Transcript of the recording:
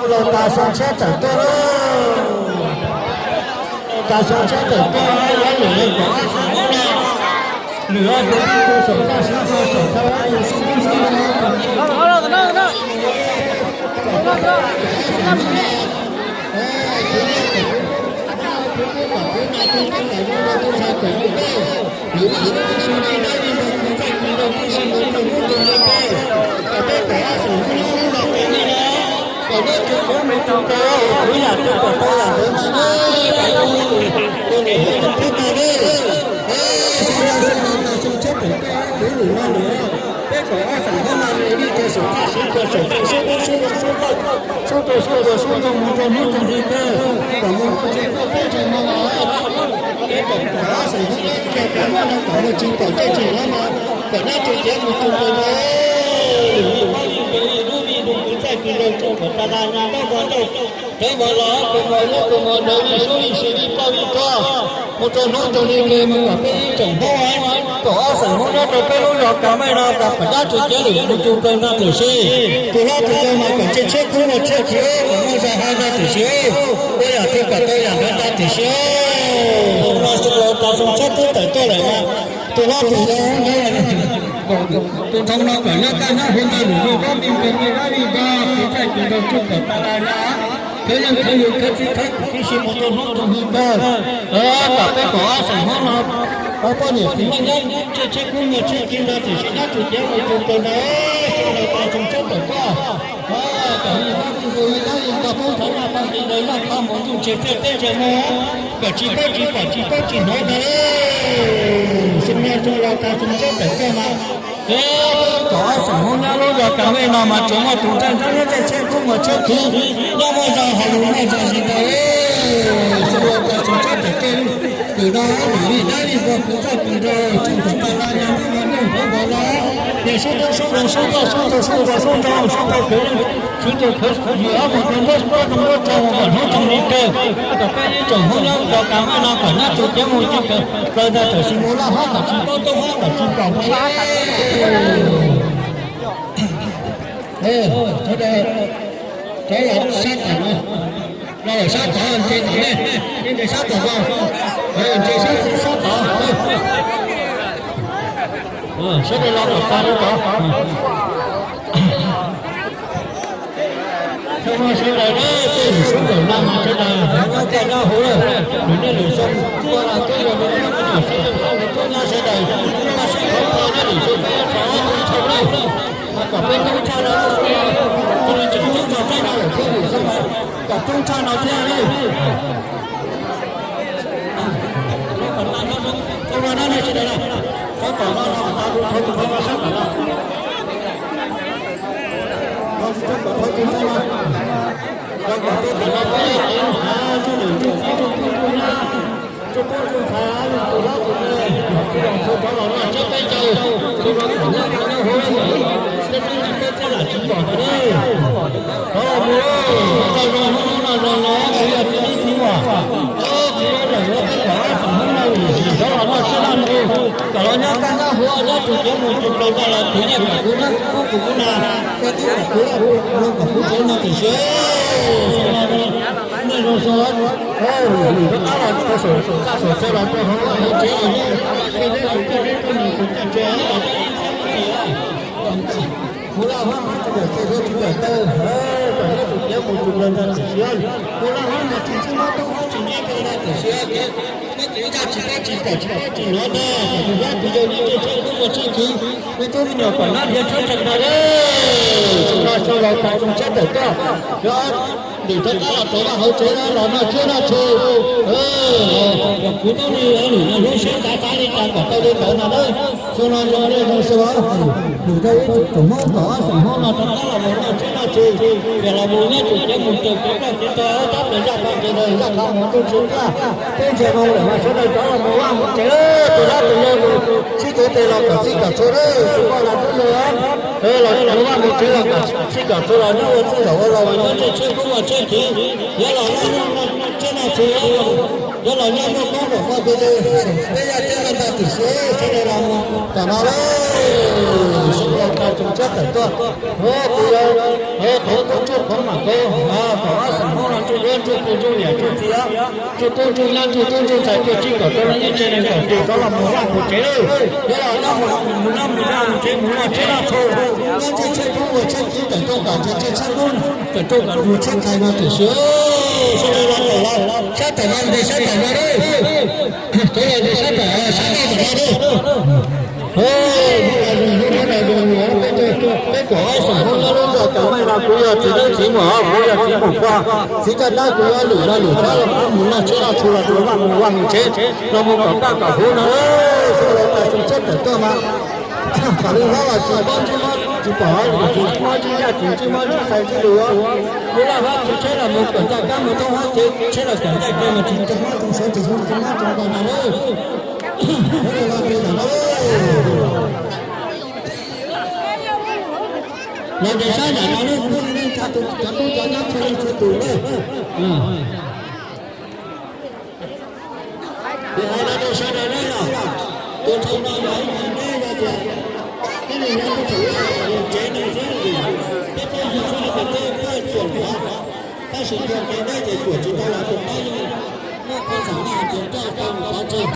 Los tas xyoo tshiab tawm tuaj, tas xyoo tshiab tawm tuaj, yuav lwm kom ob xeem no, lwm ob xeem no saum toj siab rau saum thaj lab yus xib tub xib no. Peb kom ob xeem Hmoob no li rau saum toj siab rau saum thaj lab, sub rau sub rau sub ntoo mus rau hnub rau hli kawg, kom mus rau tsev koj peb tsev no los peb kom ob xeem Hmoob no kom mus tsis pom tseeb tsis hnov no, kom nyob rau tsev mus rau tsev no. Lwm lub vij lub vij lub vij lub vij lub vij txaij kis rau tsuj kom tas tas nyob nrauj nrauj, rov mus los kua muag lub kua muag ntawd vij sub vij si vij poj vij tuag, mus rau hnub rau hli kawg mus kom peb ib tsoom Hmoob, kom ob xeem Hmoob nyob rau peb lub zos Kas Meej no kom pom dab tsi cev lwm mus tsuj kawg ntag tiam sis tus hlob tus yau mas kom tseem tshiab kub los tshiab khiv, kom muaj zog ho zog tiam sis, ua yam twg kom tau yam ntawd ntag tiam sis. Xyoo no xyoo laus tas xyoo tshiab twb tawm tuaj lawm mas tus hlob tus yau tus ntxhoo no kom nyob kaj nyob huv ntawd lwm yug kab vij nkeeg vij dab vij dab, tus txaij tus nraug tsuj kom tas tas nyob, khawv leej khawv yus khawv txij khawv tus tib si mus rau hnub rau hli kawg, kom peb kom ob xeem Hmoob no, ob poj niam txiv neej nyob tseem tshiab kub muag tshiab khiv ntag tiam sis nyob tsuj cev mus tsuj kawg ntag, xyoo laus tas xyoo tshiab tawm tuaj. Kom yus nyob kuj zus yus nyob yus nto poob thav naj tau nti ntawd noj qhov mus ntuj ntseg txhiaj teb ntseg muag, kom tsis paub tsis pom tsis paub tsis hnov ntag. Xyoo no xyoo laus tas xyoo tshiab tawm tuaj mas, kom ob xeem Hmoob nyob lub zos Kas Meej no mas tsuas muaj tus ntxhais nrab nyob tseem tshiab kub muag tshiab khiv, nyob muaj zog hais lus muaj zog zis ntag. Xyoo laus tas xyoo tshiab tawm tuaj, tus no lwm vij dab vij dab tus txaij tus nraug tsuj kom tas tas nyob nrauj nrauj nyob nrauj nrauj nyob, yog sub tub sub ntoo sub toj sub ntoo sub ntoo sub ntoo sub ntoo khawv, sub ntoo khawv yus ob mus rau nruab nruab rau nruab rau kom hnub rau hli kawg, kom peb ib tsoom Hmoob nyob zos Kas Meej no kom nyob tsuj cev mus tsuj kawg ntag tiam sis mus laj hab kom tsis paub toob hab kom tsis pom ntag. Sawv daws rov los sab tom no, los sab tod ntse tom nej, nej ntse sab tom no, ntse sab xis sab tod, sawv daws los kom tag li tod. Xyoo no sawv daws na, tej lwm sub lwm no mas sawv daws nyob kaj nyob huv, lwm niaj lwm xyoo tuaj los twb yog me tub me nyuam sib zoo xyoo lwm tuaj nyob sawv daws, noj sib khov kho nyob lwm xyoo peb yuav txog ob tug tshaj na, mas kom peb tub tshaj no, tus li tseem tub txog peb no lawm thiab lwm xyoo no, kom tub tshaj no thiab li. Thov no na, sawv daws na, thov tom no no, thov tus thov no sab tom no. Thov tus thov no, thov tus thov no, thov kom tus thov no peb yog tus hav tsuj lwm tsuj teb tsuj tub tsuj nyab, tsuj tub tsuj ntxhais, tus hlob tus me, tsis zoo txhua thov los noj tsiab peb caug, tsis zoo kom nyob nyob huv, peb tub peb txhab lam tsis pom ntag. Thov mus, tau zoo hnub no zoo no, kuv yog txiv neej txiv muam, txiv neej lawm yuav peb kom ob xeem Hmoob no lwm thov los noj tsiab noj tshua, kom los nyob kaj nyob huv, nyob tsuj cev mus tsuj kawg ntag los kuv nyiaj kom kuv nab, kuv kub kuv na, koj tub kom kuv, zoo kom kuv tsev no tiam sis, nej zoo xyoo, lwm rov qab los rau saum txaj saum txaj los rau hauv vaj hauv tsev los nyob, tej teb tus toj deb toj num tus toj tsev los peb ib txhab ib txhis. Kuv laj hab mas tsis kawm txij thiab tsis kawm tawj, kom nyob tsuj cev mus tsuj kawg ntag tiam sis, kuv laj hab mas tsis ntsib mob tub hab tsis ntsib kawg ntag tiam sis, peb tsis ntsaj tsis pab tsis pom tsis pab tsis hnov ntag, kom tus hlob tus yau nyob tseem tshiab kub muag tshiab khiv, me tub me nyuam kom nab nrhiav tshab tsees ntag. Xyoo no xyoo laus tas xyoo tshiab tawm tuaj, yog lwm rov qab los rau vaj hauv tsev los noj tsiab noj tshua, kom kuv tub li lwm no lub siab xav xav li cas kom tau li ntawd no na. Xyoo no zoo li zoo xyoo, lwm rau ib tsoom Hmoob kom ob xeem Hmoob no rov qab los mus noj tsiab noj tshua, yog los mus nyob tsuj cev mus tsuj kawg nrog kev tau tab pliag zaj qhov kev ntawd zaj qhov mus ntuj tsis pliaj, peb ntsia zoo lawm mas sawv daws rov los mus vaj mus tsev, tus hlob tus yau mus sib tuav tes los kom txij kom txhua lawm, tus poj los tub yau los mus vaj mus tsev los kom txij kom txhua los nyob ua txij los ua los nyob tseem tshiab kub muag tshiab khiv, yuav los noj tsiab noj tshua, yuav los nyob muaj koob muaj npe, peb yaj thiab yaj ntag tiam sis sawv daws los mus tam no lawm, xyoo laus tas xyoo tshiab tawm tuaj, kuv yog qhov tub tsuj qhov mam qhov Ntsuj niam ntsuj txiv, ntsuj tub ntsuj nyab ntsuj tub ntsuj ntxhais, ntsuj txij kom tau lub nceeg tsev neeg kom tus rov los mus vaj mus tsev lawm. Yog los noj mus noj mus vaj mus tsev mus noj tsheb noj tshua, noj tsheb tsheb kub ua tsheb kub tawm tuaj kom nrhiav tsheb tsheb kub tawm tuaj kom nrhiav tsheb txhais no tiam sis sawv daws los tawm los, sab tawm los ntes sab tawm los lawm. Sawv daws ntes sab tawm sab tawm los lawm. Peb kom ob xeem Hmoob nyob lub zos Cov Meej no kuv yog txiv neeb txiv muam, kuv yog txiv muam pog, txiv caj dab kuv yog lwm no lwm txhob los mus noj tsheb noj tshua los mus vaj mus vaj mus tsev, los mus kom kaj kom huv no. Sawv daws tas su tsheb tawm tuaj mas kom li hlob los tsis paub ntsej muag tsis pom tsis ntsej muag tsis yaj tsis ntsej muag tsis xais tsis lus. Kuv laj hlob tsis tsheb los mus kom ncaj kab mus thoob hlob ces tsheb los kom ncaj kiag mas tsis ntsej muag tsis xaiv tsis hu tsis muab tsis nkaus na lawm. Los ntes sab nram no lub, cov tub cov nyab txhua leej txhua tus lawm. Kuv hais no rau sawv daws na yom, tus nthau no yog ib qho neb yog tias nej nyob teb chaws ub tsev neeg xwb, peb pab yug xwb no ces peb pab cuam lawm, tab sis yog tias neb ces cuam tsis tau los tus pab yug, muaj qhov xav no ces coj tau mus pov tseg.